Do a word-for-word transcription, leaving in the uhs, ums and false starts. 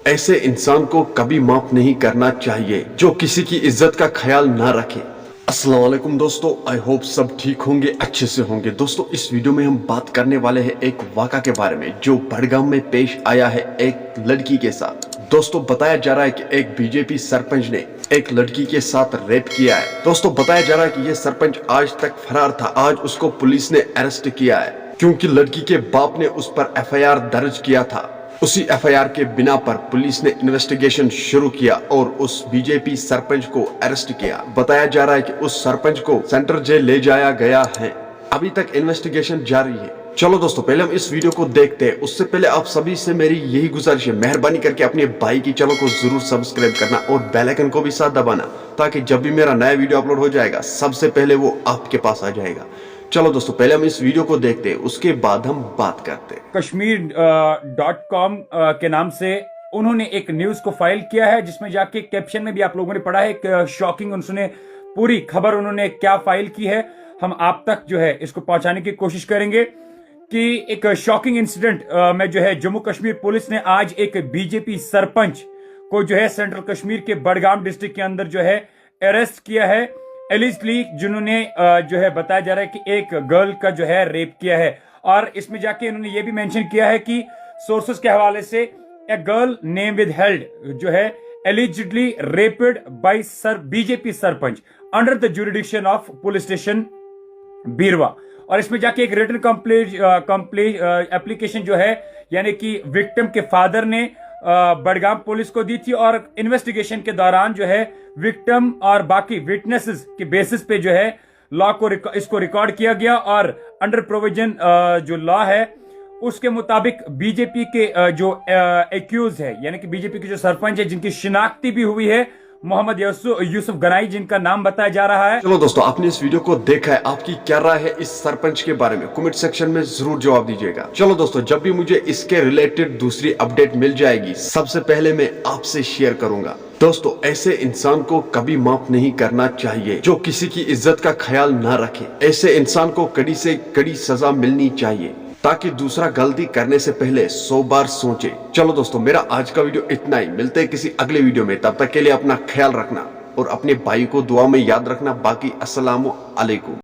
ऐसे इंसान को कभी माफ नहीं करना चाहिए जो किसी की इज्जत का ख्याल ना रखे। अस्सलाम वालेकुम दोस्तों, आई होप सब ठीक होंगे, अच्छे से होंगे। दोस्तों, इस वीडियो में हम बात करने वाले हैं एक वाक़ा के बारे में जो बड़गाम में पेश आया है एक लड़की के साथ। दोस्तों, बताया जा रहा है कि एक बीजेपी सरपंच ने एक लड़की के साथ रेप किया है। दोस्तों, बताया जा रहा है कि यह सरपंच आज तक फरार था। आज उसको पुलिस ने अरेस्ट किया है क्योंकि लड़की के बाप ने उस पर एफआईआर दर्ज किया था। उसी एफआईआर के बिना पर पुलिस ने इन्वेस्टिगेशन शुरू किया और उस बीजेपी सरपंच को अरेस्ट किया। बताया जा रहा है कि उस सरपंच को सेंट्रल जेल ले जाया गया है। अभी तक इन्वेस्टिगेशन जारी है। चलो दोस्तों, पहले हम इस वीडियो को देखते हैं। उससे पहले आप सभी से मेरी यही गुजारिश है, मेहरबानी करके अपने भाई की चैनल को जरूर सब्सक्राइब करना और बेल आइकन को भी साथ दबाना, ताकि जब भी मेरा नया वीडियो अपलोड हो जाएगा, सबसे पहले वो आपके पास आ जाएगा। चलो दोस्तों, पहले हम इस वीडियो को देखते हैं, उसके बाद हम बात करते हैं। कश्मीर डॉट कॉम के नाम से उन्होंने एक न्यूज को फाइल किया है, जिसमें जाके कैप्शन में भी आप लोगों ने पढ़ा है एक शॉकिंग, उन्होंने पूरी खबर उन्होंने क्या फाइल की है, हम आप तक जो है इसको पहुंचाने की कोशिश करेंगे कि एक शॉकिंग इंसिडेंट में जो है जम्मू कश्मीर पुलिस ने आज एक बीजेपी सरपंच को जो है सेंट्रल कश्मीर के बडगाम डिस्ट्रिक्ट के अंदर जो है अरेस्ट किया है एलिजली, जिन्होंने अ, जो है बताया जा रहा है कि एक गर्ल का जो है रेप किया है। और इसमें जाके इन्होंने ये भी मेंशन किया है कि सोर्सेज के हवाले से, a girl name withheld जो है allegedly raped by sir BJP sarpanch under the jurisdiction of police station बीरवा। और इसमें जाके एक रिटन कंप्लेंट कंप्लेंट एप्लीकेशन जो है, यानी कि विक्टिम के फादर ने अ, बडगाम पुलिस को दी थी और इन्वेस्टिगेशन के दौरान जो है विक्टिम और बाकी विटनेसेस के बेसिस पे जो है लॉ को रिक- इसको रिकॉर्ड किया गया और अंडर प्रोविजन जो लॉ है उसके मुताबिक बीजेपी के अ, जो एक्यूज है, यानी कि बीजेपी के जो सरपंच है, जिनकी शिनाख्ती भी हुई है मोहम्मद यूसु- यूसुफ गनाई, जिनका नाम बताया जा रहा है। चलो दोस्तों, आपने इस वीडियो को देखा है, आपकी क्या राय है इस सरपंच के बारे में? कमेंट सेक्शन में जरूर जवाब दीजिएगा। चलो दोस्तों, जब भी मुझे इसके रिलेटेड दूसरी अपडेट मिल जाएगी, सबसे पहले मैं आपसे शेयर करूंगा। दोस्तों, ऐसे इंसान को कभी माफ नहीं करना चाहिए जो किसी की इज्जत का ख्याल ना रखे। ऐसे इंसान को कड़ी से कड़ी सजा मिलनी चाहिए, ताकि दूसरा गलती करने से पहले सौ बार सोचे। चलो दोस्तों, मेरा आज का वीडियो इतना ही। मिलते हैं किसी अगले वीडियो में, तब तक के लिए अपना ख्याल रखना और अपने भाई को दुआ में याद रखना। बाकी अस्सलाम वालेकुम।